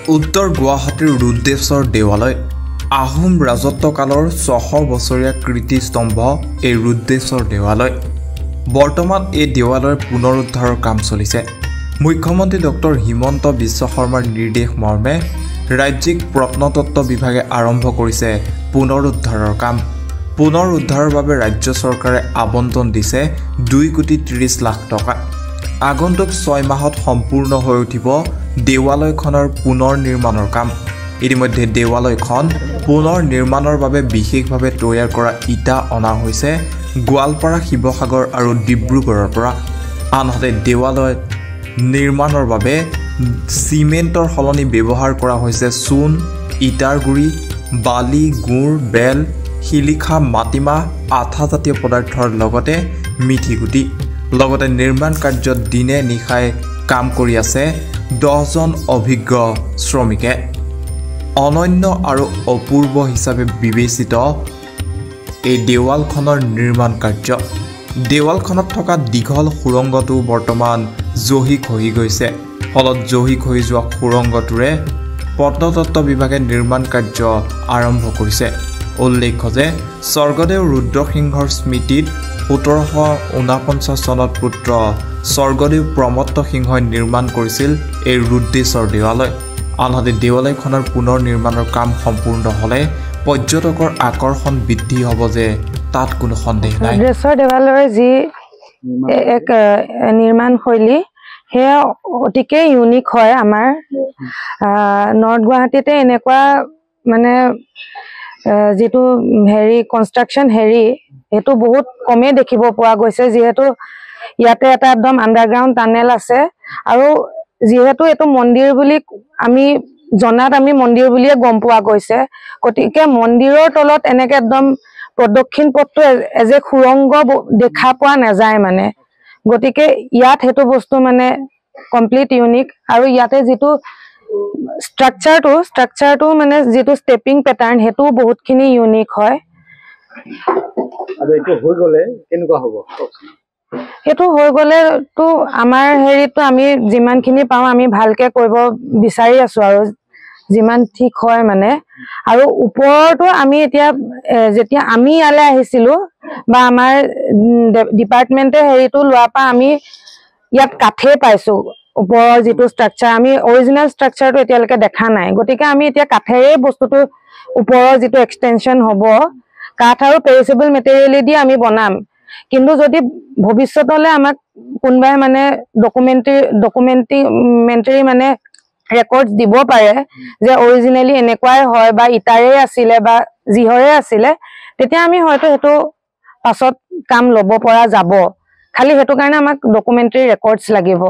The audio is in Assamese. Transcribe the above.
উত্তৰ গুৱাহাটীৰ ৰুদ্ৰেশ্বৰ দেৱালয়। আহোম ৰাজত্বকালৰ 600 বছৰীয়া কীৰ্তিস্তম্ভ এই ৰুদ্ৰেশ্বৰ দেৱালয়। বৰ্তমান এই দেৱালয়ৰ পুনৰুদ্ধাৰৰ কাম চলিছে। মুখ্যমন্ত্ৰী ডক্টৰ হিমন্ত বিশ্ব শৰ্মাৰ নিৰ্দেশ মৰ্মে ৰাজ্যিক প্ৰত্নতত্ত্ব বিভাগে আৰম্ভ কৰিছে পুনৰুদ্ধাৰৰ কাম। পুনৰুদ্ধাৰৰ বাবে ৰাজ্য চৰকাৰে আবণ্টন দিছে 2 কোটি 30 লাখ টকা। আগন্তুক 6 মাহত সম্পূৰ্ণ হৈ উঠিব দেৱালয়খনৰ পুনৰ নিৰ্মাণৰ কাম। ইতিমধ্যে দেৱালয়খন পুনৰ নিৰ্মাণৰ বাবে বিশেষভাৱে তৈয়াৰ কৰা ইটা অনা হৈছে গোৱালপাৰা, শিৱসাগৰ আৰু ডিব্ৰুগড়ৰ পৰা। আনহাতে দেৱালয় নিৰ্মাণৰ বাবে চিমেণ্টৰ সলনি ব্যৱহাৰ কৰা হৈছে চূণ, ইটাৰ গুড়ি, বালি, গুড়, বেল, শিলিখা, মাটিমাহ, আঠাজাতীয় পদাৰ্থৰ লগতে মিঠি গুটি। লগতে নিৰ্মাণ কাৰ্যত দিনে নিশাই কাম কৰি আছে 10জন অভিজ্ঞ শ্ৰমিকে। অনন্য আৰু অপূৰ্ব হিচাপে বিবেচিত এই দেৱালখনৰ নিৰ্মাণ কাৰ্য। দেৱালখনত থকা দীঘল সুৰংগটো বৰ্তমান জহি খহি গৈছে। ফলত জহি খহি যোৱা সুৰংগটোৰে প্ৰত্নতত্ত্ব বিভাগে নিৰ্মাণ কাৰ্য আৰম্ভ কৰিছে। উল্লেখ্য যে স্বৰ্গদেউ ৰুদ্ৰসিংহৰ স্মৃতিত 1749 চনত পুত্ৰ স্বৰ্গদেউ প্ৰমত্ত সিংহই নিৰ্মাণ কৰিছিল এই ৰুদ্ৰেশ্বৰ দেৱালয়। আনহাতে দেৱালয়খনৰ পুনৰ নিৰ্মাণৰ কাম সম্পূৰ্ণ হ'লে পৰ্যটকৰ আকৰ্ষণ বৃদ্ধি হ'ব যে তাত কোনো সন্দেহ নাই। ৰুদ্ৰেশ্বৰ দেৱালয়ৰ যি এক নিৰ্মাণ শৈলী, সেয়া অতিকে ইউনিক হয়। আমাৰ নৰ্থ গুৱাহাটীতে এনেকুৱা মানে যিটো হেৰি কনষ্ট্ৰাকশ্যন হেৰি, সেইটো বহুত কমেই দেখিব পোৱা গৈছে। যিহেতু ইয়াতে এটা একদম আণ্ডাৰগ্ৰাউণ্ড টানেল আছে আৰু যিহেতু এইটো মন্দিৰ বুলি আমি জনাত আমি মন্দিৰ বুলিয়ে গম পোৱা গৈছে, গতিকে মন্দিৰৰ তলত এনেকে একদম প্ৰদক্ষিণ পথটো এজ এ সুৰংগ দেখা পোৱা নাযায় মানে। গতিকে ইয়াত সেইটো বস্তু মানে কমপ্লিট ইউনিক। আৰু ইয়াতে যিটো ষ্ট্ৰাকচাৰটো মানে যিটো ষ্টেপিং পেটাৰ্ণ, সেইটোও বহুতখিনি ইউনিক হয়। আৰু এইটো হৈ গ'লে কেনেকুৱা হ'ব? সেইটো হৈ গ'লেতো আমাৰ হেৰিতটো আমি যিমানখিনি পাওঁ আমি ভালকে কৰিব বিচাৰি আছো আৰু যিমান ঠিক হয় মানে। আৰু ওপৰতো আমি এতিয়া যেতিয়া আমি ইয়ালৈ আহিছিলো বা আমাৰ ডিপাৰ্টমেণ্টে হেৰিটো লোৱাৰ পৰা আমি ইয়াত কাঠেই পাইছো। ওপৰৰ যিটো ষ্ট্ৰাকচাৰ, আমি অৰিজিনেল ষ্ট্ৰাকচাৰটো এতিয়ালৈকে দেখা নাই। গতিকে আমি এতিয়া কাঠেৰেই বস্তুটো ওপৰৰ যিটো এক্সটেনশ্যন হ'ব, কাঠ আৰু পেৰিচেবল মেটেৰিয়েলেদি আমি বনাম। কিন্তু যদি ভৱিষ্যতলৈ আমাক কোনোবাই মানে ডকুমেণ্টাৰী মানে ৰেকৰ্ড দিব পাৰে যে অৰিজিনেলি এনেকুৱাই হয় বা ইটাৰে আছিলে বা যিহৰে আছিলে, তেতিয়া আমি হয়তো সেইটো পাছত কাম ল'ব পৰা যাব। খালি সেইটো কাৰণে আমাক ডকুমেণ্টাৰী ৰেকৰ্ডছ লাগিব।